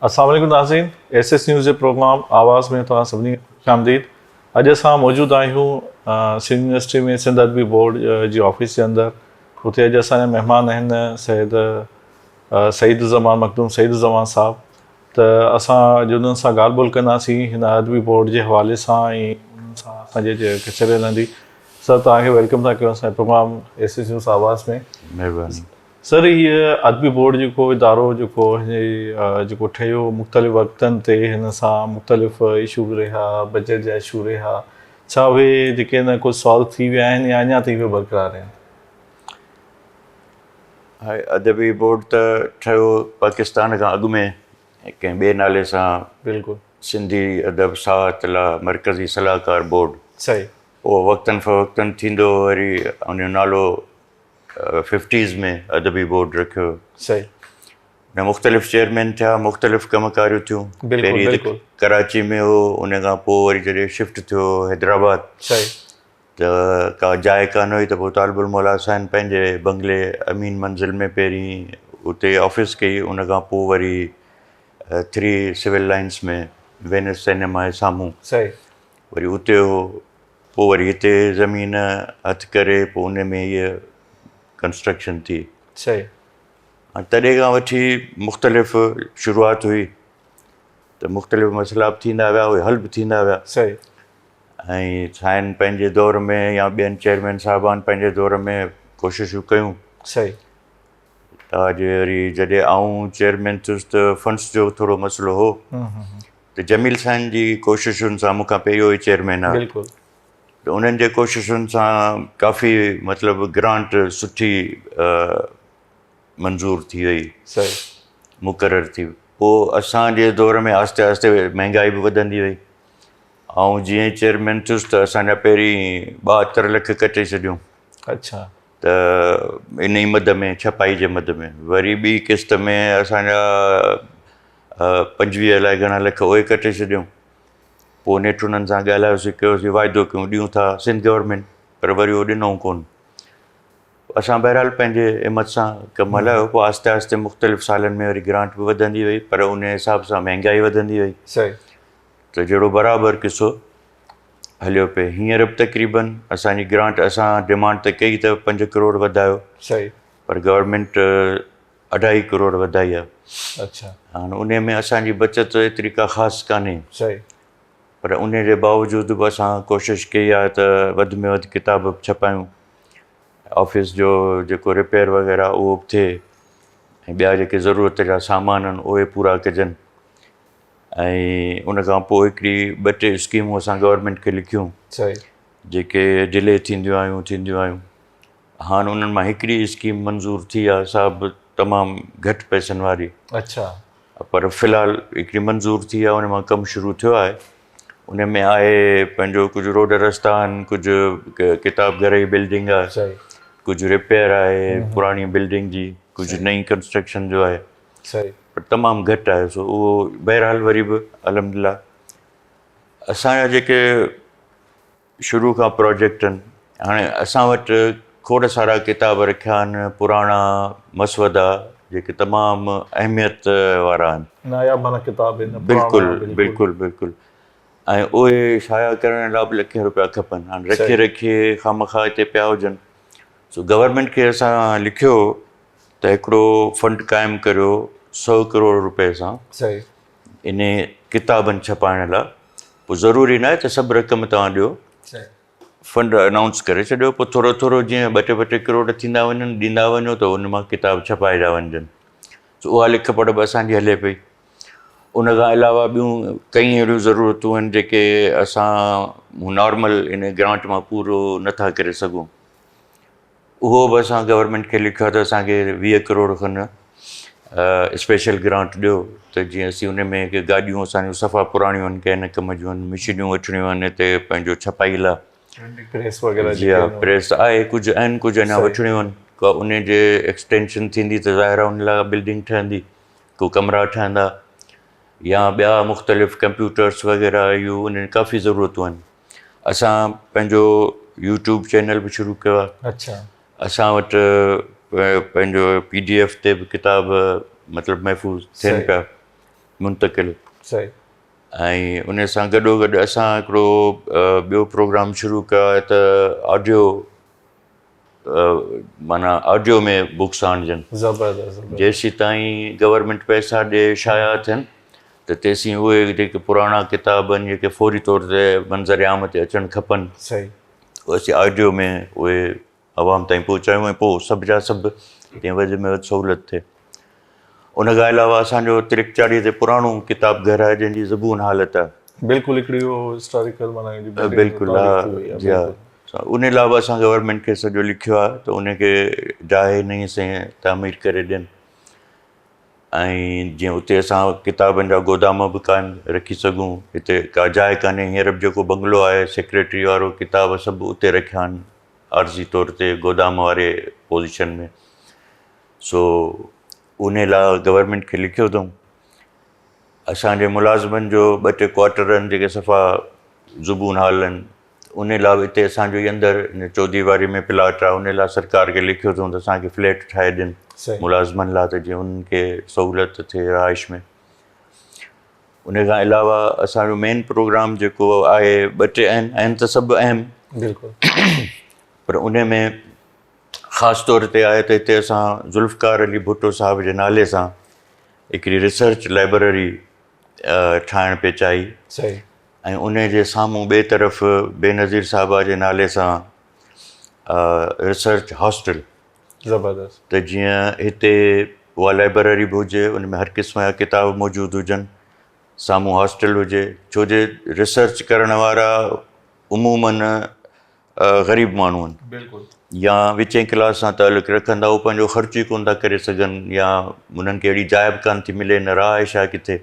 السلام عليڪم ناظرين ايس ايس نيوز جي پروگرام آواز ۾ توهان سڀني کي خوش آمديد اڄ اسان موجود آهيون سنڌ يونيورسٽي ۾ سنڌ ادبي بورڊ جي آفيس جي اندر اتي اڄ اسان جا مهمان آهن سيد سعيد الزمان مخدوم سعيد الزمان صاحب ته اسان اڄ انهن سان ڳالهه ٻولهه ڪنداسين هن ادبي بورڊ جي حوالي سان ۽ انهن سان اسان جي ڪچهري هلندي سر توهان کي welcome ٿا ڪيون اسان جي پروگرام ايس ايس نيوز آواز ۾ مهرباني سر هي ادبي بورڊ جيڪو ادارو جيڪو هن جيڪو ٺهيو مختلف وقتن تي هن سان مختلف اشو به رهيا بجيٽ جا اشو رهيا ڇا اهي جيڪي آهن ڪجهه سالو ٿي ويا آهن يا اڃا تائين اهي برقرار آهن؟ هاء ادبي بورڊ ته ٺهيو پاڪستان کان اڳ ۾ ڪنهن ٻئي نالي سان بلڪل سنڌي ادب ساهت لاء مرڪزي صلاحڪار بورڊ صحيح اهو وقتن فوقتن ٿيندو وري ان جو نالو ففٽيز ۾ ادبي بورڊ رکيو ويو. صحيح. ۾ مختلف چيئرمين ٿيا، مختلف ڪم ڪاريون ٿيون. بلڪل بلڪل. ڪراچي ۾ هو، ان کان پوء وري جڏهن شفٽ ٿيو حيدرآباد. صحيح. ته ڪا جاء ڪانه هئي ته پوء طالب الموليٰ سائين پنهنجي بنگلي امين منزل ۾ پهرين اتي آفيس ڪئي، ان کان پوء وري ٿري سول لائنس ۾ وينس سئنيما جي سامهون. صحيح. وري اتي هو. پوء وري هتي زمين هٿ ڪري پوء ان ۾ هيء ڪنسٽرڪشن ٿي. صحيح. هاڻي تڏهن کان وٺي مختلف شروعات هئي ته مختلف مسئلا به ٿيندا ويا اهي حل به ٿيندا ويا. صحيح. ۽ سائين پنهنجي دور ۾ يا ٻين چيئرمين صاحبان پنهنجي دور ۾ ڪوششون ڪيون. صحيح. ته اڄ وري جڏهن آئون چيئرمين ٿيس ته فنڊس جو ٿورو مسئلو هو. ته جميل سائين جي ڪوششن سان مون کان پهريون ئي چيئرمين ها بلڪل ته انهن جي ڪوششن سان ڪافي مطلب گرانٽ سٺي منظور ٿي وئي صحيح مقرر ٿي پوء اسان جي دور ۾ آهستي آهستي مهنگائي به وڌندي وئي آئون جيئن ئي چيئرمين ٿيس ته اسان جا پهرين 72 لک ڪٽي ڇڏيون اڇا ته ان ئي مد ۾ ڇپائي جي مد ۾ وري ٻي قسط ۾ اسان جا 25 الائي گهڻا لک اهي ڪٽي ڇڏيون. پوء نيٺ انهن سان ڳالهايوسين ڪيوسين واعدو ڪيون ڏيون ٿا سنڌ گورنمينٽ پر وري اهو ڏنو ڪونه. اسان بهرحال پنهنجي همت سان ڪم هلايو پوء آهستي آهستي مختلف سالن ۾ وري گرانٽ به وڌندي وئي پر ان حساب سان مهنگائي وڌندي وئي. صحيح. ته جهڙو برابر قصو هليو پئي. هينئر به تقريبن اسان جي گرانٽ اسان ڊمانڊ ته ڪئي ته 5 ڪروڙ وڌايو. صحيح. پر گورنمينٽ اڍائي ڪروڙ وڌائي آ. اڇا. هاڻ انهي ۾ اسان جي بچت ايتري ڪا خاص ڪانهي. صحيح. پر انهي جي باوجود به اسان ڪوشش ڪئي آ ته وڌ ۾ وڌ ڪتاب به ڇپايون. آفيس جو جيڪو رپيئر وغيره اهو به ٿئي ۽ ٻيا جيڪي ضرورت جا سامان آهن اهي پورا ڪجن ۽ ان کان پوء هڪڙي ٻه ٽي اسڪيمون اسان گورنمينٽ کي لکيون. صحيح. جيڪي ڊلي ٿينديون آيون ٿينديون آيون. هاڻ انهن مان هڪڙي اسڪيم منظور ٿي آهي سا به تمام گهٽ پئسن واري. اڇا. پر في الحال هڪڙي منظور ٿي آهي ان مان ڪم شروع ٿيو آهي. ان ۾ آهي پنهنجو ڪجهه روڊ رستا آهن، ڪجهه ڪتاب گهر جي بلڊنگ آهي، صحيح. ڪجهه رپيئر آهي پراڻي بلڊنگ جي، ڪجهه نئين ڪنسٽرڪشن جو آهي. صحيح. پر تمام گهٽ آهي سو اهو بهرحال وري به الحمدلله اسان جا جيڪي شروع کان پراجيڪٽ آهن. هاڻي اسان وٽ کوڙ سارا ڪتاب رکيا آهن، پراڻا مسودا جيڪي تمام اهميت وارا آهن. ناياب معنيٰ ڪتاب آهن، بلڪل بلڪل بلڪل ۽ اهي شايع ڪرڻ لاء به لکين روپيا کپن. هاڻي رکي رکي خوامخواه هتي پيا هجن. سو گورنمينٽ کي اسان لکيو ته هڪڙو فنڊ قائم ڪريو 100 ڪروڙ روپئي سان انهي ڪتابن ڇپائڻ لاء. پوء ضروري ناهي ته سڀ رقم توهان ڏيو، فنڊ انائونس ڪري ڇڏيو، پوء ٿورو ٿورو جيئن ٻه ٽي ٻه ٽي ڪروڙ ٿيندا وڃن ڏيندا وڃو ته ان مان ڪتاب ڇپائجا وڃجن. سو اها لک پڙهه به اسان جي هلي پئي. ان کان علاوه ٻيون ڪئين اهڙيون ضرورتون آهن جيڪي اسان نارمل ان گرانٽ مان پورو نٿا ڪري سگهون. اهو به اسان گورنمينٽ کي لکيو آهي ته اسان کي 20 ڪروڙ کن اسپيشل گرانٽ ڏيو ته جيئن اسين ان ۾ ڪي گاڏيون اسان جون صفا پراڻيون آهن ڪنهن نه ڪم جون آهن مشينيون وٺڻيون آهن هتي پنهنجو ڇپائي لاء پريس وغيره جي ها پريس آهي ڪجهه آهن ڪجهه اڃا وٺڻيون آهن ڪا ان جي ايڪسٽينشن ٿيندي ته ظاهر آهي ان لاء بلڊنگ ٺهندي ڪو ڪمرا ٺهندا يا ٻيا مختلف ڪمپيوٽرس وغيره اهو انهن ڪافي ضرورتون آهن اسان پنهنجو يوٽيوب چينل به شروع ڪيو آهي. اڇا. اسان وٽ پنهنجو پي ڊي ايف تي به ڪتاب مطلب محفوظ ٿين پيا. منتقل. صحيح. ۽ ان سان گڏو گڏ اسان هڪڙو ٻيو پروگرام شروع ڪيو آهي ته آڊيو معنيٰ آڊيو ۾ بڪس آڻجن. زبردست. جيسين تائين گورنمينٽ پئسا ڏي شايع ٿين ته تيسين اهي جيڪي پراڻا ڪتاب آهن جيڪي فوري طور تي منظر عام تي اچڻ کپن صحيح. اهي اسين آڊيو ۾ اهي عوام تائين پهچايون ۽ پوء سڀ جا سڀ جيئن وڌ ۾ وڌ سهولت ٿئي. ان کان علاوه اسان جو ترڪ چاڙهي تي پراڻو ڪتاب گهر آهي جنهن جي زبون حالت آهي. بلڪل هڪڙي اهو هسٽاريڪل معنيٰ هڪڙي بلڊنگ بلڪل ها جي ها ان لاء به اسان گورنمينٽ کي سڄو لکيو آهي ته ان کي ڊاهي نئين سين تعمير ڪري ڏين ۽ جيئن اتي اسان ڪتابن جا گودام به قائم رکي سگهون. هتي ڪا جاء ڪانهي هينئر به جيڪو بنگلو آهي سيڪريٽري وارو ڪتاب سڀ اتي رکيا آهن عارضي طور تي گودام واري پوزيشن ۾ سو انهي لاء گورنمينٽ کي لکيو اٿئون. اسان جي ملازمن جو ٻه ٽي ڪوارٽر آهن جيڪي صفا زبون حال آهن انهي لاء به اتي اسان جو ئي اندر ان چوديواري ۾ پلاٽ آهي انهي لاء سرڪار کي لکيو اٿئون ته اسان کي فليٽ ٺاهي ڏين ملازمن لاء ته جيئن انهن کي سهولت ٿئي رهائش ۾. ان کان علاوه اسان جو مين پروگرام جيڪو آهي ٻه ٽي آهن آهن ته سڀ اهم بلڪل پر ان ۾ خاص طور تي آهي ته هتي اسان ذوالفقار علي ڀٽو صاحب جي نالي سان هڪڙي ريسرچ لائبرري ٺاهڻ پئي چاهي صحيح ۽ ان جي سامهون ٻئي طرف بينظير صاحبه جي نالي سان ريسرچ هاسٽل زبردست. ته جيئن هتي اها لائبرري به هجي ان ۾ هر قسم جا ڪتاب موجود هجن سامهون هاسٽل هجي ڇو جي ريسرچ ڪرڻ وارا عموماً غريب ماڻهو آهن بلڪل يا وچين ڪلاس سان تعلق رکن ٿا هو پنهنجو خرچ ئي ڪونه ٿا ڪري سگهن يا انهن کي اهڙي جاء به ڪانه ٿي ملي نه رهائش آهي ڪٿي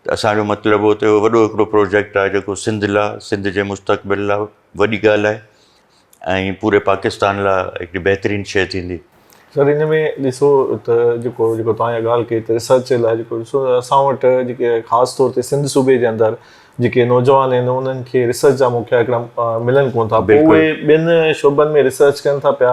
ته اسان جو مطلب هو ته اهو وڏو هڪڙو پروجيڪٽ آهي جيڪو سنڌ لاء سنڌ جي مستقبل لاء وڏي ڳالهه آهي ۽ پوري پاڪستان لاء هڪڙي بهترين شيء ٿيندي. سر ان ۾ ڏسو ته جيڪو جيڪو توهان اها ڳالهه ڪئي ته ريسرچ جي لاء جيڪو ڏسو ته اسان وٽ جيڪي خاص طور تي سنڌ صوبي جي اندر جيڪي نوجوان آهن انهن کي ريسرچ جا موقعا هڪڙا ملن ڪون ٿا پوء اهي ٻين شعبن ۾ ريسرچ ڪن ٿا پيا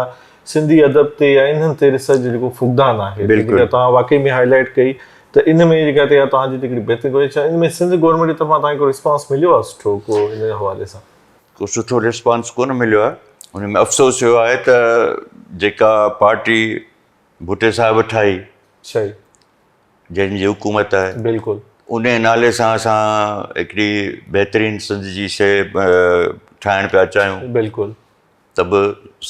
سنڌي ادب تي يا انهن تي ريسرچ جو جيڪو فقدان آهي جيڪا توهان واقعي ۾ هائي لائيٽ ڪئي ته ان ۾ جيڪا توهان جي هڪڙي بهترين ڪوشش آهي ان ۾ سنڌ گورنمينٽ جي طرفان توهان کي ڪو رسپانس مليو آهي سٺو ڪو ان حوالي سان؟ ڪو سٺو ريسپانس ڪونه مليو آهي ان ۾ افسوس اهو آهي ته جيڪا پارٽي ڀٽي صاحب ٺاهي صحيح جنهن جي حڪومت آهي بلڪل ان نالي سان اسان هڪڙي بهترين سنڌ جي شيء ٺاهڻ پيا چاهيون بلڪل ته به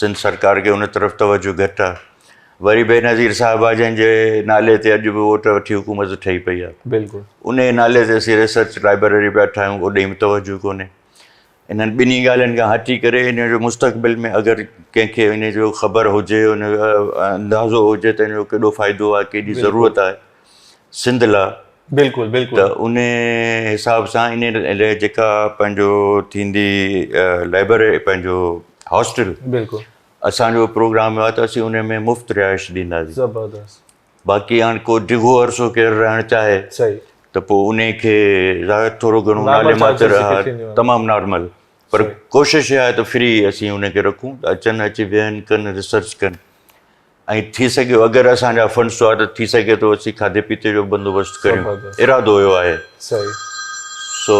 سنڌ سرڪار کي ان طرف توجه گهٽ آهي وري بينظير صاحب آهي جنهن جي نالي تي اڄ به ووٽ وٺي حڪومت ٺهي پئي آهي بلڪل ان نالي تي اسين ريسرچ لائبريري پيا ٺاهيون اوڏي به توجه ڪونهي انهن ٻنهي ڳالهين کان هٽي ڪري ان جو مستقبل ۾ اگر ڪنهن کي ان جو خبر هجي ان جو اندازو هجي ته ان جو ڪيڏو فائدو آهي ڪيڏي ضرورت آهي سنڌ لاء بلڪل بلڪل ته ان حساب سان ان لاء جيڪا پنهنجو ٿيندي لائبريري پنهنجو هاسٽل بلڪل اسان جو پروگرام آهي ته اسين ان ۾ مفت رهائش ڏينداسين زبردست باقي هاڻ ڪو ڊگهو عرصو ڪير رهڻ چاهي صحيح ته پوء انهي کي ظاهر ٿورو گهڻو نالي ماتر ها تمام نارمل پر ڪوشش اها آهي ته فري اسين انهي کي رکون ته اچن اچي ويهن ڪن ريسرچ ڪن ۽ ٿي سگهيو اگر اسان جا فنڊس هئا ته ٿي سگهي ٿو اسين کاڌي پيتي جو بندوبست ڪريون ارادو اهو آهي صحيح سو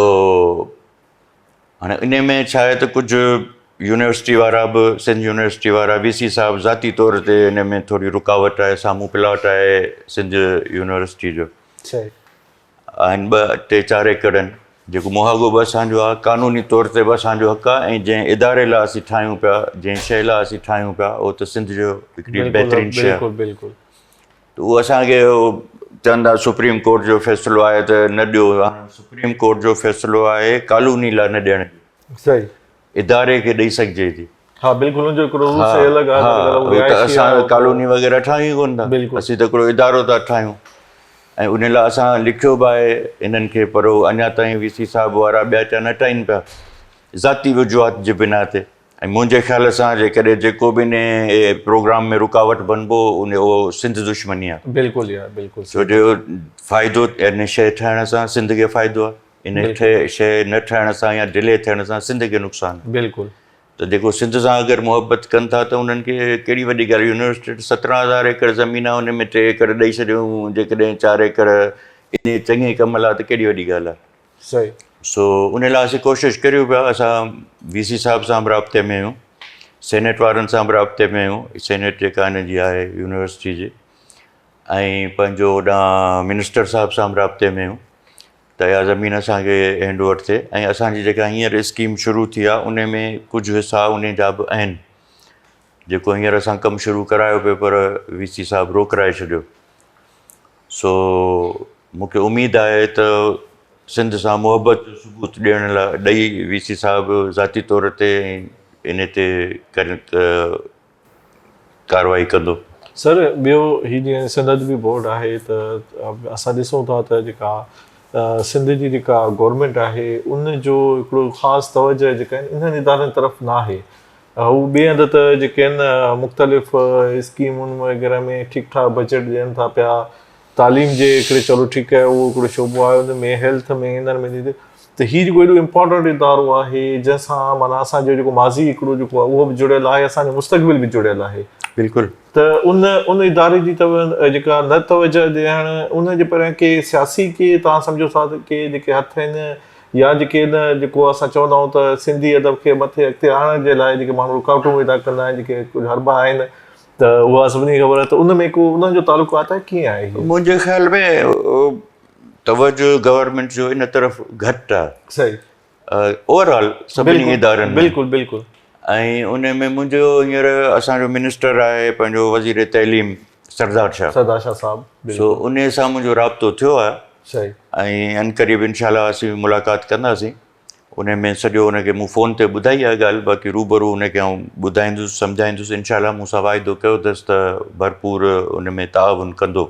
هاڻي انهي ۾ ڇا آهي ته ڪجهه يونيورسٽي وارا به سنڌ يونيورسٽي وارا وي سي صاحب ذاتي طور تي ان ۾ ٿوري رڪاوٽ آهي سامهون پلاٽ آهي سنڌ يونيورسٽي جو آهن ٻه ٽي چار ايڪڙ آهن جيڪو مهاڳو به اسانجو آهي قانوني طور تي به اسانجو حق آهي ۽ جنهن اداري لاء اسين ٺاهيون پيا جنهن شيء لاء اسين ٺاهيون پيا اهو ته سنڌ جو هڪڙي بهترين شيء آهي بلڪل ته اهو اسان کي چون ٿا سپريم ڪورٽ جو فيصلو آهي ته نه ڏيو سپريم ڪورٽ جو فيصلو آهي ڪالوني لاء نه ڏيڻ جو صحيح اداري کي ڏئي سگهجي ٿي ها بلڪل ان جو هڪڙو رولس ئي الڳ آهي ته اسان ڪالوني وغيره ٺاهيون ئي ڪونه ٿا اسين ته هڪڙو ادارو ٿا ٺاهيون ۽ ان لاء اسان لکيو به آهي انهن کي پر هو اڃا تائين وي سي صاحب وارا ٻيا چا نٽائين پيا ذاتي وجوهات جي بنا تي ۽ منهنجي خيال سان جيڪڏهن جيڪو به ان پروگرام ۾ رڪاوٽ بنبو ان اهو سنڌ دشمني آهي. بلڪل يار بلڪل ڇو جو فائدو ان شيء ٺهڻ سان سنڌ کي فائدو آهي ان شيء نه ٺهڻ سان يا ڊلي ٿيڻ سان سنڌ کي نقصان آهي. بلڪل. ته جيڪو سنڌ سان اگر محبت ڪن ٿا ته انهن کي ڪهڙي وڏي ڳالهه يونيورسٽي 17000 ايڪڙ زمين آهي ان ۾ 3 ايڪڙ ڏئي ڇڏيون جيڪڏهن 4 ايڪڙ انهي چڱي ڪم لاء ته ڪيڏي وڏي ڳالهه آهي. صحيح. سو ان لاء اسين ڪوشش ڪريون پيا، اسان وي سي صاحب سان به رابطي ۾ آهيون، سينيٽ وارن سان به رابطي ۾ آهيون، سينيٽ جيڪا هن جي آهي يونيورسٽي جي ۽ پنهنجو هوڏانهن منسٽر صاحب سان به رابطي ۾ آهيون ته اها زمين اسان کي هينڊ اوور ٿئي ۽ اسان جي جيڪا هينئر اسڪيم شروع ٿي آهي ان ۾ ڪجهه حصا ان جا به آهن جيڪو هينئر اسان ڪم شروع ڪرايو پيو پر وي سي صاحب روڪرائي ڇڏيو. سو مون کي اميد آهي ته سنڌ سان محبت جو ثبوت ڏيڻ لاء ڏئي وي سي صاحب ذاتي طور تي ان تي ڪارروائي ڪندو. سر ٻيو هي جيئن سنڌ ادبي بورڊ آهي ته اسان ڏسون ٿا ته جيڪا سنڌ جي جيڪا گورنمينٽ آهي ان جو هڪڙو خاص توجه جيڪا آهن انهن ادارن طرف ناهي هو ٻئي هنڌ ته جيڪي آهن مختلف اسڪيمن وغيره ۾ ٺيڪ ٺاڪ بجيٽ ڏين ٿا پيا تعليم جي هڪڙي چلو ٺيڪ آهي اهو هڪڙو شعبو آهي ان ۾ هيلٿ ۾ انهن ۾ ته هي جيڪو ايڏو امپارٽنٽ ادارو آهي جنهن سان معنيٰ اسان جو جيڪو ماضي هڪڙو جيڪو آهي اهو به جڙيل آهي اسان جو مستقبل به جڙيل آهي بلڪل ته ان ان اداري جي جيڪا نه توجه ڏيڻ ان جي پريان ڪي سياسي ڪي توهان سمجهو ٿا ته ڪي جيڪي هٿ آهن يا جيڪي ان جيڪو اسان چوندا آهيون ته سنڌي ادب کي مٿي اڳتي آڻڻ جي لاء جيڪي ماڻهو رڪاوٽون پيدا ڪندا آهن جيڪي ڪجهه حربا آهن ته اها سڀني کي خبر آهي ته ان ۾ ڪو انهن جو تعلقات آهي ڪيئن آهي هي؟ منهنجي خيال ۾ توجه گورنمينٽ جو ان طرف گهٽ آهي. صحيح. اوور آل سڀني ادارن ۾. بلڪل بلڪل. ۽ ان ۾ منهنجو هينئر اسان جو منسٽر آهي پنهنجو وزير تعليم سردار شاهه. سردار شاهه صاحب بلڪل. سو انهي سان منهنجو رابطو ٿيو آهي. صحيح. ۽ عنقريب انشاء الله اسين ملاقات ڪنداسين. انهي ۾ سڄو ان کي مون فون تي ٻڌائي آهي ڳالهه باقي روبرو ان کي آئون ٻڌائيندس سمجهائيندس انشاء الله مون سان واعدو ڪيو اٿس ته ڀرپور ان ۾ تعاون ڪندو.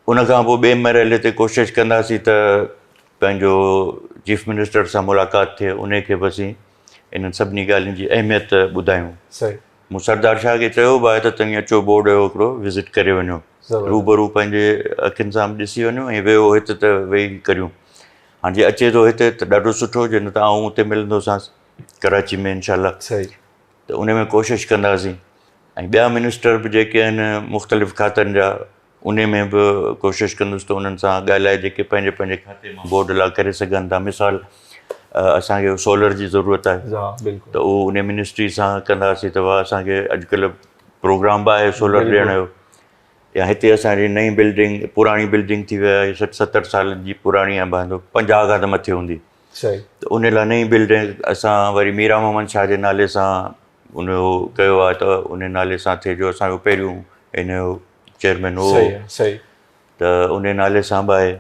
ان کان پوء ٻئي مرحلي تي ڪوشش ڪنداسين ته پنهنجو چيف منسٽر سان ملاقات ٿئي انهي کي به اسين انهن سڀني ڳالهين جي اهميت ٻڌايون. صحيح. مون سردار شاهه کي چيو به آهي ته توهين اچو بورڊ جو هڪڙو وزٽ ڪري وڃو روبرو پنهنجي اکين سان به ڏسي وڃو ۽ ويهو هت ته ويهي ڪريون هاڻي جي اچي ٿو هتي ته ڏاڍو سٺو جي نه ته آئون اتي ملندوسانس ڪراچي ۾ انشاء الله صحيح ته ان ۾ ڪوشش ڪنداسين ۽ ٻيا منسٽر به جيڪي آهن مختلف کاتن جا انهي ۾ به ڪوشش ڪندس ته انهن سان ڳالهائي جيڪي پنهنجي پنهنجي کاتي مان بورڊ لا ڪري سگهن ٿا مثال اسان کي سولر جي ضرورت آهي ته اهو انهي منسٽري سان ڪنداسين ته اسان کي اڄڪلهه پروگرام به آهي سولر ڏيڻ جو يا هتي اسان جي نئين بلڊنگ پراڻي بلڊنگ ٿي وئي آهي 60 70 سالن جي پراڻي آهي ڀانئين ٿو 50 کان ته مٿي هوندي ته ان لاء نئين بلڊنگ اسان وري ميرا محمد شاهه جي نالي سان ان جو ڪيو آهي ته ان نالي سان ٿئي جو اسان جو پهريون ان جو چيئرمين هو صحيح ته ان نالي سان به آهي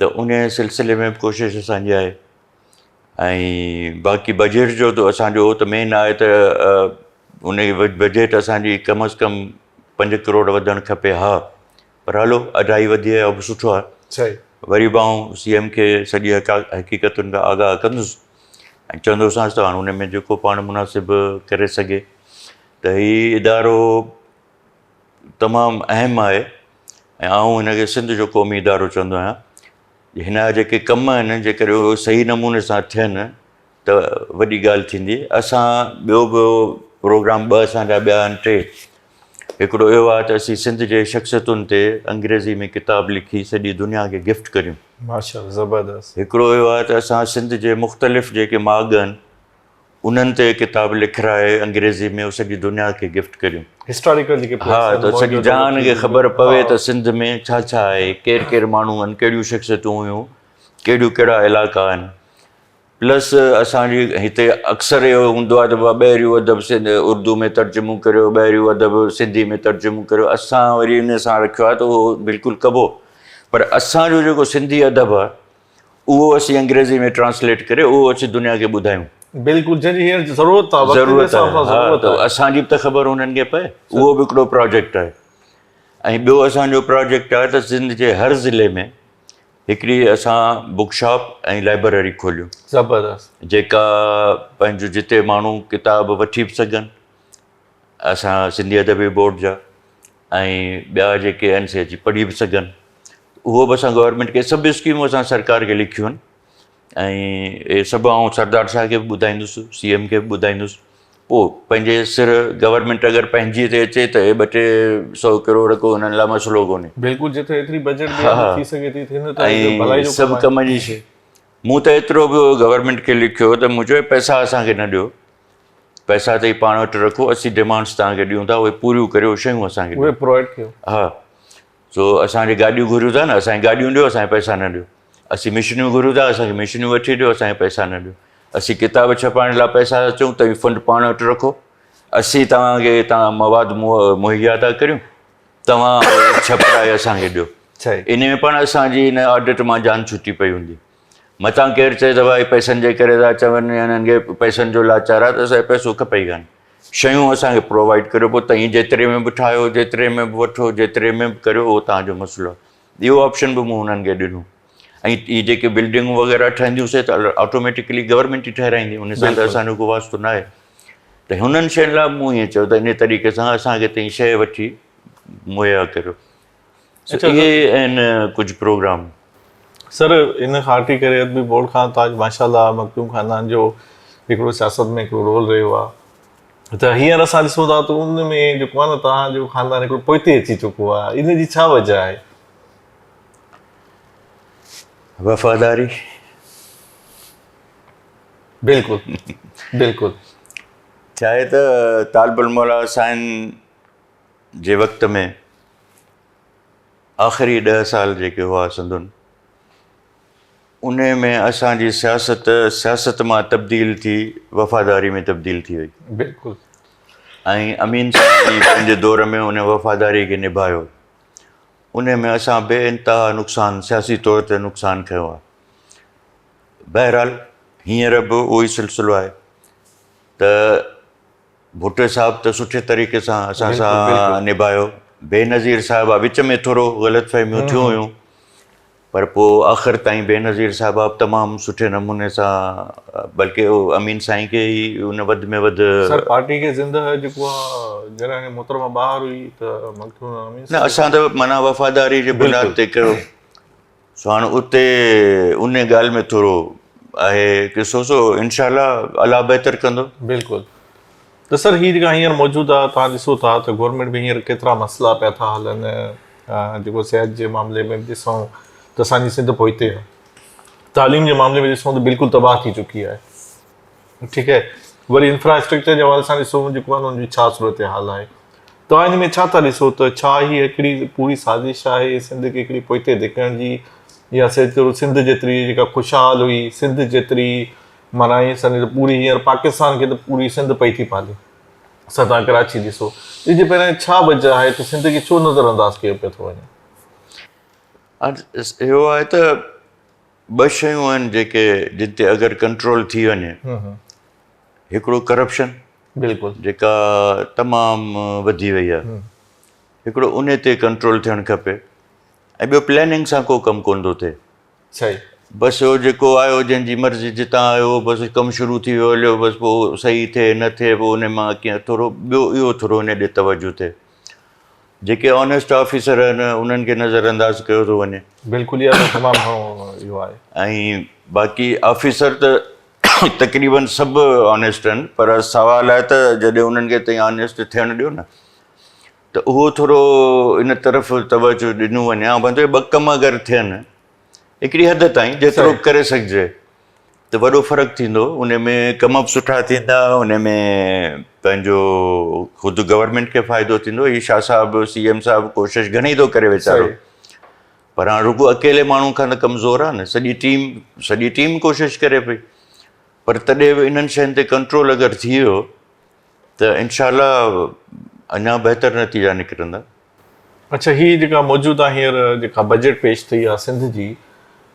ته ان سلسلي ۾ به ڪوشش اسان جي آهي ۽ باقي بجيٽ جو ته اسان جو ته مين آهي ته ان بجيٽ اسان جي ڪم از ڪم 5 ڪروڙ وڌڻ کپي ها پر هلو اڍائي وڌي آهي به سٺو آهي صحيح وري به آئون سي ايم کي سڄي حقيقتن کان آگاهه ڪندس ۽ چوندوسانس ته هاڻي ان ۾ جيڪو پاڻ مناسب ڪري سگهي ته هي ادارو تمام اهم آهي ۽ آئون هن کي سنڌ جو قومي ادارو چوندو آهيان. هن جا جيڪي ڪم آهن جيڪڏهن اهي صحيح نموني سان ٿين ته وڏي ڳالهه ٿيندي. اسان ٻيو به پروگرام ٻه اسان جا ٻيا آهن ٽي. هڪڙو اهو آهي ته اسين سنڌ جي شخصيتن تي انگريزي ۾ ڪتاب لکي سڄي دنيا کي گفٽ ڪريون. ماشاءالله زبردست. هڪڙو اهو آهي ته اسان سنڌ جي مختلف جيڪي ماڳ آهن انهن تي ڪتاب لکرائي انگريزي ۾ سڄي دنيا کي گفٽ ڪريون. هسٽاريڪل جيڪي ها ته سڄي جهان کي خبر پوي ته سنڌ ۾ ڇا ڇا آهي، ڪير ڪير ماڻهو آهن، ڪهڙيون شخصيتون هيون، ڪهڙيون ڪهڙا علائقا آهن. پلس اسان جي هتي اڪثر اهو هوندو آهي ته بابا ٻاهريون ادب سنڌ اردو ۾ ترجمو ڪريو، ٻاهريون ادب سنڌي ۾ ترجمو ڪريو، اسان وري ان سان رکيو آهي ته اهو بلڪل ڪبو پر اسان جو جيڪو سنڌي ادب آهي اهو اسين انگريزي ۾ ٽرانسليٽ ڪري اهو اسين دنيا کي ٻڌايون. بلڪل جنهن جي هينئر ضرورت آهي وقت جي حساب سان ضرورت آهي. اسان جي به ته خبر انهن کي پئي اهو به هڪڙو پراجيڪٽ آهي ۽ ٻيو اسان جو پراجيڪٽ آهي ته سنڌ جي هر ضلعي ۾ هڪڙي اسان بڪ شاپ ۽ لائبريري کوليون. زبردست. جيڪا پنهنجو جتي ماڻهو ڪتاب وٺي به سگهن اسان سنڌي ادبي بورڊ جا ۽ ٻيا جيڪي آهن سي اچي پڙهي به سگهن اهو به اسان گورنمينٽ کي سڀ اسڪيمون اسان سرڪار کي لکيون آهن ۽ اهي سڀ آئون سردار صاحب کي به ٻڌائيندس سي ايم کي به ٻڌائيندس پوء پنهنجي سر گورنمينٽ اگر پنهنجي تي اچي ته اهي ٻه ٽي سئو ڪروڙ ڪو انهن لاء مسئلو ڪونهي. بلڪل جتي ايتري بجيٽ به ها ٿي سگهي ٿي ٿيندو ته هڪ ۽ ڀلائي جو سڀ ڪم آهي. ڪم جي شي. مون ته ايترو به گورنمينٽ کي لکيو ته مون چيو پئسا اسان کي نه ڏيو پئسا ته هي پاڻ وٽ رکو اسين ڊمانڊس توهان کي ڏيون ٿا اهي پوريون ڪريو شيون اسان کي اهي ڏيو. پرووائيڊ ڪيو. ها سو اسان کي گاڏيون گهريون ٿا نه اسان کي گاڏيون ڏيو اسان کي پئسا نه ڏيو. اسين مشينيون گهريون ٿا اسان کي مشينيون وٺي ڏيو اسان کي پئسا نه ڏيو. اسين ڪتاب ڇپائڻ لاء پئسا ٿا چئون توهين فنڊ پاڻ وٽ رکو اسين توهان کي توهان مواد مهيا ٿا ڪريون توهان ڇپرائي اسان کي ڏيو. ان ۾ پڻ اسان جي ان آڊٽ مان جان ڇٽي پئي هوندي. متان ڪير چئي ته ڀائي پئسن جي ڪري ٿا چون يا انهن کي پئسن جو لاچار آهي ته اسان کي پئسو کپي ئي ڪانه. شيون اسان کي پرووائيڊ ڪريو پوء توهين جيتري ۾ به ٺاهيو جيتري ۾ به وٺو جيتري ۾ به ڪريو اهو توهان جو مسئلو آهي. اهو آپشن به مون انهن کي ڏنو ۽ اهي جيڪي بلڊنگون وغيره ٺهنديون سي ته آٽوميٽڪلي گورنمينٽ ئي ٺهرائيندي ان سان ته اسان جو ڪو واسطو نه آهي ته هنن شين لاء مون ائين چيو ته ان طريقي سان اسان کي تئين شيء وٺي مهيا ڪريو اهي آهن ڪجهه پروگرام. سر ان کان هٽي ڪري ادبي بورڊ کان تاج ماشاء الله مخدوم خاندان جو هڪڙو سياست ۾ هڪڙو رول رهيو آهي ته هينئر اسان ڏسون ٿا ته ان ۾ جيڪو آهي نه توهان جو خاندان هڪڙو پوئتي اچي چڪو آهي ان جي ڇا وجه آهي؟ وفاداري. بلڪل بلڪل. ڇا آهي ته طالب الموليٰ سائين جي وقت ۾ آخري ڏهه سال جيڪي هئا سندن انهيء ۾ اسان جي سياست سياست مان تبديل ٿي وفاداري ۾ تبديل ٿي وئي. بلڪل. ۽ امين سائين پنهنجي دور ۾ ان وفاداري کي نڀايو. انهيء ۾ اسان بي انتها نقصان سياسي طور تي نقصان کنيو آهي. بهرحال هينئر به اهو ئي سلسلو آهي ته ڀٽي صاحب ته سٺي طريقي سان اسان سان نڀايو. بينظير صاحبه وچ ۾ ٿورو غلط فهميون ٿيون هيون پر پوء آخر تائين بينظير صاحبه به تمام سٺي نموني سان بلڪه امين سائين کي ئي ان وڌ ۾ وڌ سر پارٽي کي زنده جيڪو آ جڏهن محترمه ٻاهر هئي ته مخدوم امين نه اسان ته معنيٰ وفاداري جي بنياد تي ڪيو. سو هاڻ اتي ان ڳالهه ۾ ٿورو آهي قصو سو انشاء الله الله بهتر ڪندو. بلڪل ته سر هي جيڪا هينئر موجود آ توهان ڏسو ٿا ته گورنمينٽ ۾ هينئر ڪيترا مسئلا پيا ٿا هلن جيڪو صحت جي معاملي ۾ به ڏسون ته اسان جي سنڌ پوئتي آ تعليم جي معاملي ۾ ڏسون ته بلڪل تباهه ٿي چڪي آهي ٺيڪ آهي وري انفراسٽرڪچر جي حوالي سان ڏسو جيڪو آهي ان جي ڇا صورتحال آهي توهان ان ۾ ڇا ٿا ڏسو ته ڇا هي هڪڙي پوري سازش آهي سنڌ کي هڪڙي پوئتي ڌڪڻ جي يا سنڌ جيتري جيڪا خوشحال هئي سنڌ جيتري معنيٰ ائين سمجهو ته پوري هينئر پاڪستان کي ته پوري سنڌ پئي ٿي پالي سا توهان ڪراچي ڏسو ان جي پهريان ڇا وجه آهي ته سنڌ کي ڇو نظر انداز ڪيو پيو ٿو وڃي؟ اهو آهي ته ٻه شيون آهن جيڪي جن تي اگر ڪنٽرول ٿي وڃي هڪڙو ڪرپشن بلڪل جيڪا تمام وڌي وئي آهي هڪڙو ان تي ڪنٽرول ٿيڻ کپي ۽ ٻيو پلاننگ سان ڪو ڪم ڪونه ٿو ٿئي صحيح بس اهو جيڪو آيو جنهن جي مرضي جتان آيو بس ڪم شروع ٿي ويو هليو بس پوء صحيح ٿئي نه ٿئي پوء ان مان ڪيئن ٿورو ٻيو اهو ٿورو ان ڏي توجه ٿئي جيڪي آنيسٽ آفيسر آهن انهن کي نظر انداز ڪيو ٿو وڃي. بلڪل اها ته تمام گهڻو اهو آهي. ۽ باقي آفيسر ته تقريبن سڀ آنيسٽ آهن پر سوال آهي ته جڏهن انهن کي تئين آنيسٽ ٿيڻ ڏيو نه ته اهو ٿورو ان طرف توجه ڏنو وڃي ها بندو ٻه ڪم اگر ٿين هڪڙي حد تائين جيترو ڪري سگهجي ته وڏو فرق ٿيندو ان ۾ ڪم به سٺا ٿيندا ان ۾ پنهنجو خود گورنمينٽ کي فائدو ٿيندو هي شاهه صاحب سي ايم صاحب ڪوشش گهڻي ٿو ڪري ويچارو پر هاڻ رڳو اڪيلي ماڻهو کان ته ڪمزور آهي نه سڄي ٽيم سڄي ٽيم ڪوشش ڪري پئي پر تڏهن به انهن شين تي ڪنٽرول اگر ٿي ويو ته انشاء الله اڃا بهتر نتيجا نڪرندا. اڇا هي جيڪا موجوده هينئر جيڪا بجيٽ پيش ٿي آهي سنڌ جي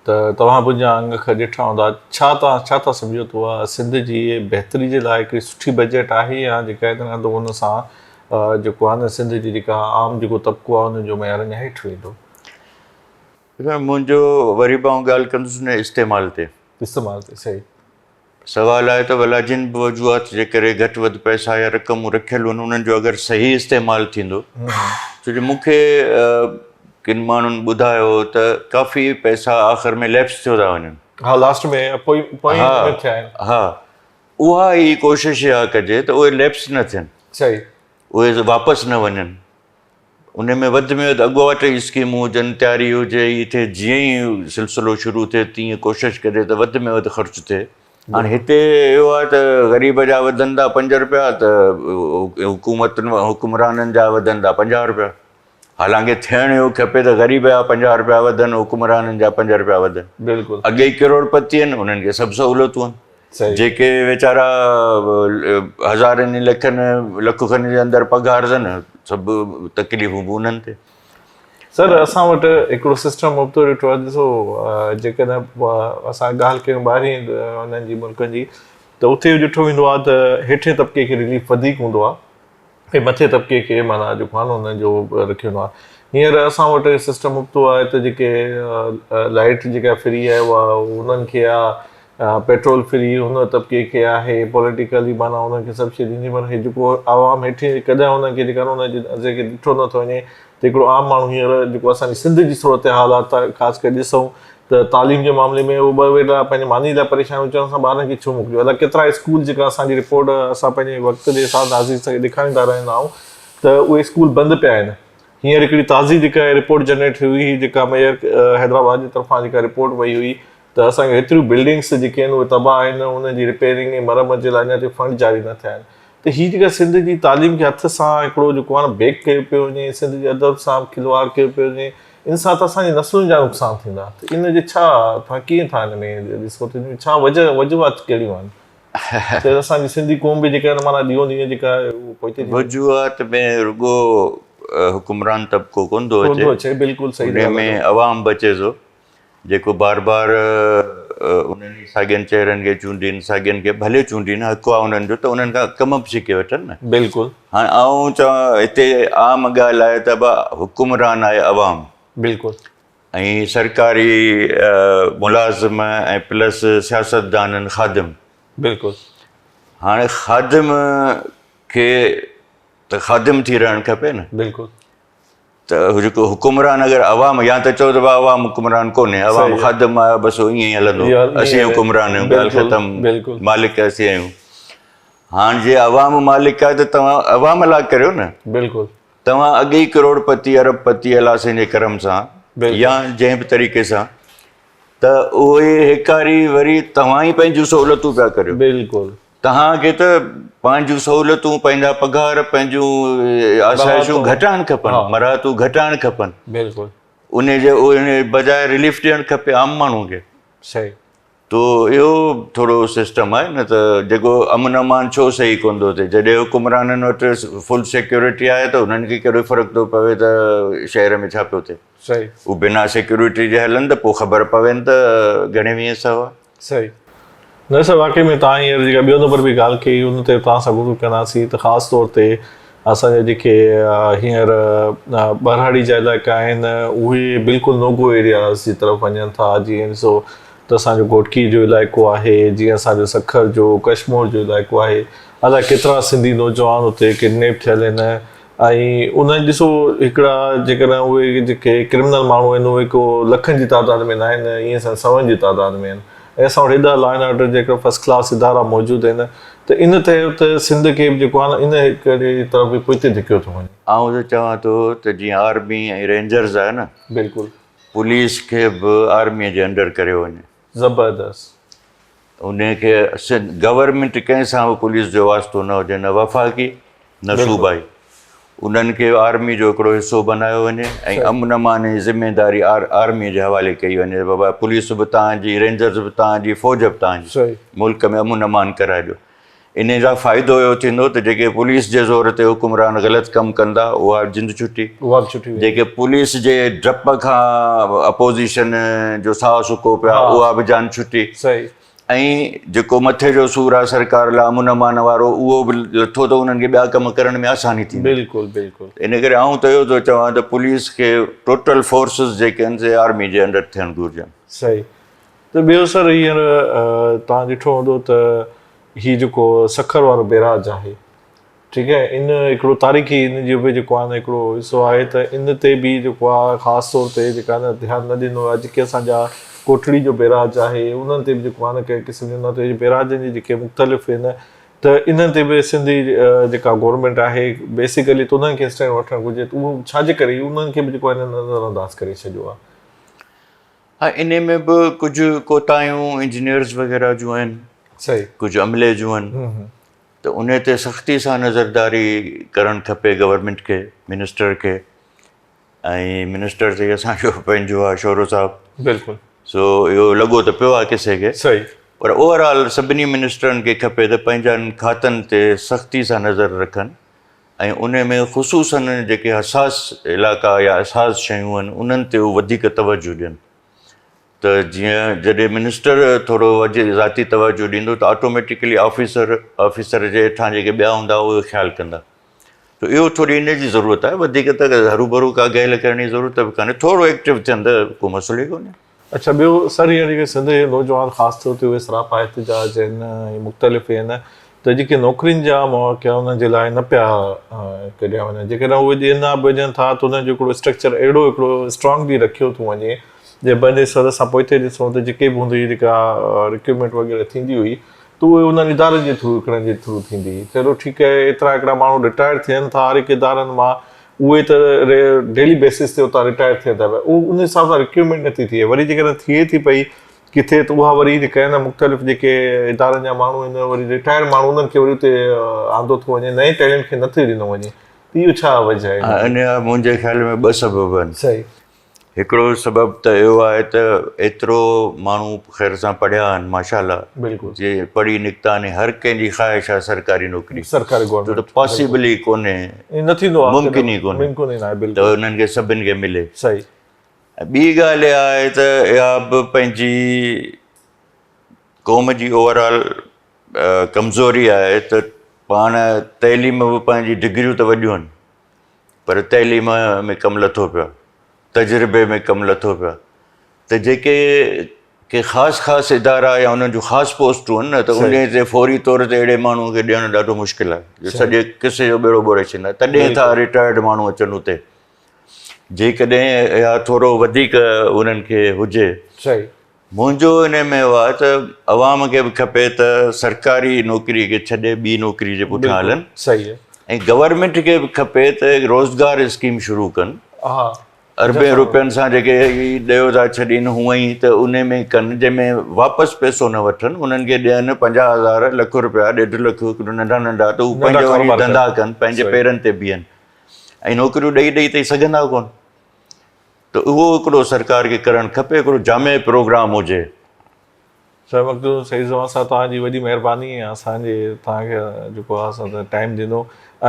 ته توهان به جا انگ اکر ڏٺا هوندا ڇا توهان ڇا ٿا سمجهو ته اها سنڌ جي بهتري جي لاء هڪڙي سٺي بجيٽ آهي يا جيڪا آهي ته ان سان جيڪو آهي نه سنڌ جي جيڪا عام جيڪو طبقو آهي ان جو معيار اڃا هيٺ ويندو. منهنجو وري به آئون ڳالهه ڪندس ان استعمال تي. استعمال تي صحيح. سوال آهي ته ڀلا جن به وجوهات جي ڪري گهٽ وڌ پئسا يا رقمون رکيل هن انهن جو اگر صحيح استعمال ٿيندو ڇو جو مون کي ڪن ماڻهن ٻڌايو ته ڪافي پئسا آخر ۾ ليپس ٿيو ٿا وڃن. ها لاسٽ ۾ پوئين ۾ ٿيا آهن. ها اها ئي ڪوشش اها ڪجي ته اهي ليپس نه ٿين. صحيح. اهي واپس نه وڃن. ان ۾ وڌ ۾ وڌ اڳواٽ ئي اسڪيمون هجن، تياري هجي، هي ٿئي، جيئن ئي سلسلو شروع ٿئي تيئن ڪوشش ڪجي ته وڌ ۾ وڌ خرچ ٿئي. هاڻي هتي اهو آهي ته غريب جا وڌن ٿا پنج روپيا ته حڪومتن حڪمرانن جا وڌن ٿا 50 روپيا. حالانڪه ٿيڻ اهو کپي ته غريب جا 50 روپيا وڌن، حڪمرانن جا پنج روپيا وڌن. بلڪل. اڳي ئي ڪروڙپتي آهن انهن کي سڀ سهولتون آهن. جيڪي ويچارا هزارن لکن لک کن جي اندر پگهار اٿن سڀ تڪليفون به انهن تي. سر اسان وٽ هڪڙو سسٽم ابتو ڏٺو آهي ڏسو جيڪڏهن اسان ڳالهه ڪيون ٻاهرين انهن جي ملڪن جي ته اتي اهو ڏٺو ويندو آهي ته هيٺين طبقي کي رليف وڌيڪ هوندو آهي ۽ مٿي طبقي کي معنيٰ جيڪو آهي نه انهن جو رکيو ويندو آهي. هينئر اسان وٽ سسٽم ابتو آهي ته جيڪي لائيٽ جيڪا فري آهي اها انهن کي آهي، پيٽرول فري ان طبقي کي آهي، پوليٽيڪلي معنيٰ انهن کي سڀ شيء ڏني پر هي جيڪو عوام هيٺين ڪڏهن انهن کي جيڪا انهن جي نظريي کي ڏٺو نٿو وڃي ته هڪڙو عام ماڻهو هينئر جيڪو اسان جي سنڌ جي صورتحال آهي خاص ڪري ڏسون ته تعليم جي معاملي ۾ هو ٻه ويلا پنهنجي ماني لاء پريشان هجڻ سان ٻارن کي ڇو موڪليو الائي ڪيترا اسڪول جيڪا اسان جي رپورٽ اسان پنهنجي وقت جي حساب ناظرين سان ڏيکاريندا رهندا آهيون ته اهي اسڪول بند پيا آهن هينئر هڪڙي تازي جيڪا رپورٽ جنريٽ ٿي هئي جيڪا ميئر حيدرآباد جي طرفان جيڪا رپورٽ وئي هئي ته اسان کي هيتريون بلڊنگس جيڪي آهن اهي تباهه آهن انهن جي رپيئرنگ ۽ مرمت جي لاء اڃا تائين فنڊ جاري نه ٿيا آهن ته هي جيڪا سنڌ جي تعليم کي هٿ سان هڪڙو جيڪو آهي نه بيڪ ڪيو پيو وڃي سنڌ جي ادب سان کلواڙ ڪيو پيو وڃي ان سان ته اسان جي نسلن جا نقصان ٿيندا ته ان جي ڇا توهان ڪيئن ٿا ان ۾ ڏسو ته ان ۾ ڇا وجه وجوهات ڪهڙيون آهن ته اسان جي سنڌي قوم به جيڪا معنيٰ ڏينهون ڏينهن جيڪا اهو پوئتي ٿي وجوهات ۾ رڳو حڪمران طبقو ڪونه ٿو اچي اچي بلڪل صحيح ان ۾ عوام به اچي ٿو جيڪو بار بار انهن ئي ساڳين چهرن کي چونڊين ساڳين کي ڀلي چونڊين حق آهي انهن جو ته انهن کان ڪم به سکي وٺن نه بلڪل هاڻي آئون چوان هتي عام ڳالهه آهي ته ڀا حڪمران آهي عوام بلڪل ۽ سرڪاري ملازم ۽ پلس سياستدانن خادم بلڪل هاڻي خادم کي ته خادم ٿي رهڻ کپي نه بلڪل ته جيڪو حڪمران اگر عوام يا ته چئو ته ڀاء عوام حڪمران ڪونهي عوام خادم آهي بس ائين ئي هلندو اسين حڪمران آهيون ڳالهه ختم مالڪ اسين آهيون هاڻ جي عوام مالڪ آهي ته توهان عوام لاء ڪريو نه بلڪل توهان اڳي ئي ڪروڙ پتي ارب پتي الله سائين جي ڪرم سان يا جنهن به طريقي سان ته اهي هيڪاري وري توهان ئي پنهنجون سهولتون پيا ڪريو بلڪل توهان کي ته پنهنجون سهولتون، پنهنجا پگهار، پنهنجون آسائشون گهٽائڻ کپن، مراعتون گهٽائڻ کپن. بلڪل. ان جي ان بجاء رليف ڏيڻ کپي عام ماڻهو کي. صحيح. تو اهو ٿورو سسٽم آهي نه ته جيڪو امن امان ڇو صحيح ڪونه ٿو ٿئي جڏهن حڪمرانن وٽ فل سيڪيورٽي آهي ته انهن کي ڪهڙو فرق ٿو پوي ته شهر ۾ ڇا پيو ٿئي. صحيح. هو بنا سيڪيورٽي جي هلن ته پوء خبر پوين ته گهڻي ويهه سئو آهي. صحيح نه سر واقعي ۾ توهان هينئر جيڪا ٻيو نمبر به ڳالهه ڪئي ان تي توهان سان گفتگو ڪنداسين ته خاص طور تي اسان جا جيڪي هينئر ٻهراڙي جا علائقا آهن اهي بلڪل نو گو ايرياز جي طرف وڃن ٿا جيئن ڏسو ته اسان جو گهوٽڪي جو علائقو آهي جيئن اسان جو سکر جو ڪشمور جو علائقو آهي الائي ڪيترا سنڌي نوجوان اتي ڪڊنيپ ٿيل آهن ۽ انهن ڏسو هڪڙا جيڪڏهن اهي جيڪي ڪرمنل ماڻهو آهن اهي ڪو لکن جي تعداد ۾ ناهن ائين سان سون جي تعداد ۾ آهن ۽ اسان وٽ هيڏا لا اينڊ آرڊر جيڪا فرسٽ ڪلاس ادارا موجود آهن ته ان تحت سنڌ کي به جيڪو آهي نه ان هڪڙي طرف به پوئتي ڌڪيو ٿو وڃي. آئون ته چوان ٿو ته جيئن آرمي ۽ رينجرز آهي نه بلڪل. پوليس کي به آرمي جي انڊر ڪريو وڃي. زبردست. انهي کي گورنمينٽ ڪنهن سان به پوليس جو واسطو نه هجي نه وفاقي نه صوبائي انهن کي آرمي جو هڪڙو حصو بنايو وڃي ۽ امن امان جي ذميداري آرمي جي حوالي ڪئي وڃي بابا پوليس به توهان جي رينجرز به توهان جي فوج به توهان جي ملڪ ۾ امن امان ڪرائي ڏيو انهي سان فائدو اهو ٿيندو ته جيڪي پوليس جي زور تي حڪمران غلط ڪم ڪندا اها به جند ڇٽي، جيڪي پوليس جي ڊپ کان اپوزيشن جو ساهه سڪو پيا اها به جان ڇٽي ۽ جيڪو مٿي جو سور آهي سرڪار لاء امن امان وارو اهو به لٿو ته انهن کي ٻيا ڪم ڪرڻ ۾ آساني ٿيندي. بلڪل بلڪل. ان ڪري آئون ته اهو ٿو چوان ته پوليس کي ٽوٽل فورسز جيڪي آهن سي آرمي جي انڊر ٿيڻ گهرجن. صحيح ته ٻيو سر هينئر توهان ڏٺو هوندو ته هي جيڪو سکر وارو بيراج آهي ٺيڪ آهي ان هڪڙو تاريخي ان جو به جيڪو آهي نه هڪڙو حصو آهي ته ان تي به جيڪو آهي خاص طور تي جيڪا نه ڌيان نه ڏنو آهي جيڪي اسان جا ڪوٽڙي جو بيراج آهي انهن تي به جيڪو آهي نه ڪنهن قسم جو نه ته بيراجن جي جيڪي مختلف آهن ته انهن تي به سنڌي جيڪا گورنمينٽ آهي بيسيڪلي ته انهن کي اسٽينڊ وٺڻ گهرجي ته اهو ڇا جي ڪري انهن کي به جيڪو آهي نظر انداز ڪري ڇڏيو آهي. ها انهي ۾ به ڪجهه ڪوتاهيون انجنيئرز وغيره جون آهن صحيح ڪجهه عملي جون آهن ته انهي تي سختي سان نظرداري ڪرڻ کپي گورنمينٽ کي منسٽر کي ۽ منسٽر ته اسان جو پنهنجو آهي شورو صاحب بلڪل سو اهو لڳو ته پيو آهي قصي کي صحيح پر اوور آل سڀني منسٽرن کي کپي ته پنهنجن کاتن تي سختي سان نظر رکن ۽ ان ۾ خصوصن جيڪي حساس علائقا يا حساس شيون آهن انهن تي هو وڌيڪ توجه ڏين ته جيئن جڏهن منسٽر ٿورو ذاتي توجه ڏيندو ته آٽوميٽيڪلي آفيسر آفيسر جي هيٺان جيڪي ٻيا هوندا اهي خيال ڪندا ته اهو ٿوري ان جي ضرورت آهي وڌيڪ ته هروڀرو ڪا ڳالهه ڪرڻ جي ضرورت به ڪانهي ٿورو ايڪٽو ٿين ته ڪو مسئلو ئي ڪونهي. اڇا ٻيو سر هينئر جيڪي سنڌ جي نوجوان خاص طور تي اهي سراپا احتجاج آهن ۽ مختلف آهن ته جيڪي نوڪرين جا مواقع انهن جي لاء نه پيا ڪڍيا وڃن جيڪڏهن اهي ڏنا به وڃن ٿا ته انهن جو هڪڙو اسٽرڪچر اهڙو هڪڙو اسٽرانگلي رکيو ٿو وڃي جي پنهنجي سر سان پوئتي ڏسون ته جيڪي به هوندي هئي جيڪا رڪروٽمينٽ وغيره ٿيندي هئي ته اهي انهن ادارن جي ٿرو هڪڙن جي ٿرو ٿيندي. چلو ٺيڪ آهي ايترا هڪڙا ماڻهو رٽائر ٿين ٿا هر هڪ ادارن مان اهي ته ڊيلي بيسس تي اتان رٽائر ٿين ٿا پيا اهو ان حساب سان رڪروٽمينٽ نٿي ٿئي وري جيڪڏهن ٿئي ٿي پئي ڪٿي ته اها وري جيڪا آهن مختلف جيڪي ادارن جا ماڻهو آهن وري رٽائر ماڻهو انهن کي وري اتي آندو ٿو وڃي نئين ٽيلنٽ کي نٿو ڏنو وڃي ته اهو ڇا وجه آهي؟ ان جا منهنجي خيال ۾ ٻه سبب آهن. صحيح. هڪڙو سبب ته اهو آهي ته ايترو ماڻهو خير سان پڙهيا آهن ماشاء الله بلڪل جي پڙهي نڪتا آهن هر ڪنهن جي خواهش آهي سرڪاري نوڪري سرڪاري گورنمينٽ ته پاسيبل ئي ڪونهي نه ٿيندو آهي ممڪن ئي ڪونهي ممڪن ئي ناهي بلڪل ته انهن کي سڀن کي ملي صحيح ۽ ٻي ڳالهه اها آهي ته اها به پنهنجي قوم جي اوور آل ڪمزوري آهي ته پاڻ تعليم به پنهنجي ڊگريون ته وڏيون آهن پر تعليم ۾ ڪم لٿو پيو آهي، تجربي ۾ ڪم لٿو پيو آهي ته جيڪي ڪي خاص خاص ادارا يا انهن جون خاص پوسٽون آهن نه ته انهي تي فوري طور تي اهڙي ماڻهو کي ڏيڻ ڏاڍو مشڪل آهي جو سڄي قصي جو ٻيڙو ٻوڙي ڇڏيندا تڏهن ٿا رٽائرڊ ماڻهو اچن اتي جيڪڏهن اها ٿورو وڌيڪ انهن کي هجي صحيح منهنجو انهي ۾ اهو آهي ته عوام کي به کپي ته سرڪاري نوڪري کي ڇڏي ٻي نوڪري جي پٺيان هلن صحيح ۽ گورنمينٽ کي به کپي ته روزگار اسڪيم شروع ڪن ها اربين روپين سان جيڪي ڏيو ٿا ڇڏين هونئن ئي ته انهي ۾ ڪن جنهن ۾ واپس پئسو نه وٺن انهن کي ڏين 50 هزار لک روپيا ڏيڍ لک ننڍا ننڍا ته هو پنهنجو وڃي ڌنڌا ڪن پنهنجي پيرن تي بيهن ۽ نوڪريون ڏئي ڏئي ته سگهندا ڪون ته اهو هڪڙو سرڪار کي ڪرڻ کپي هڪڙو جامع پروگرام هجي. سر مخدوم سعيد زمان صاحب توهان جي وڏي مهرباني ۽ اسان جي توهان کي جيڪو آهي اسان ته ٽائيم ڏنو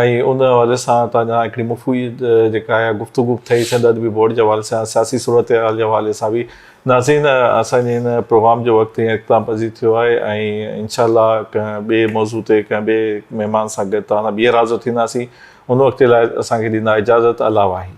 ۽ ان حوالي سان توهان جا هڪڙي مفيد جيڪا آهي گفتگو به ٿئي سنڌ ادبي بورڊ جي حوالي سان سياسي صورتحال جي حوالي سان به ناظرين اسان جي هن پروگرام جو وقت هينئر اختتام پذير ٿيو آهي ۽ انشاء الله ڪنهن ٻئي موضوع تي ڪنهن ٻئي مهمان سان گڏ توهان سان ٻيهر حاضر ٿينداسين ان وقت لاء اسان کي ڏيندا اجازت الله واهي.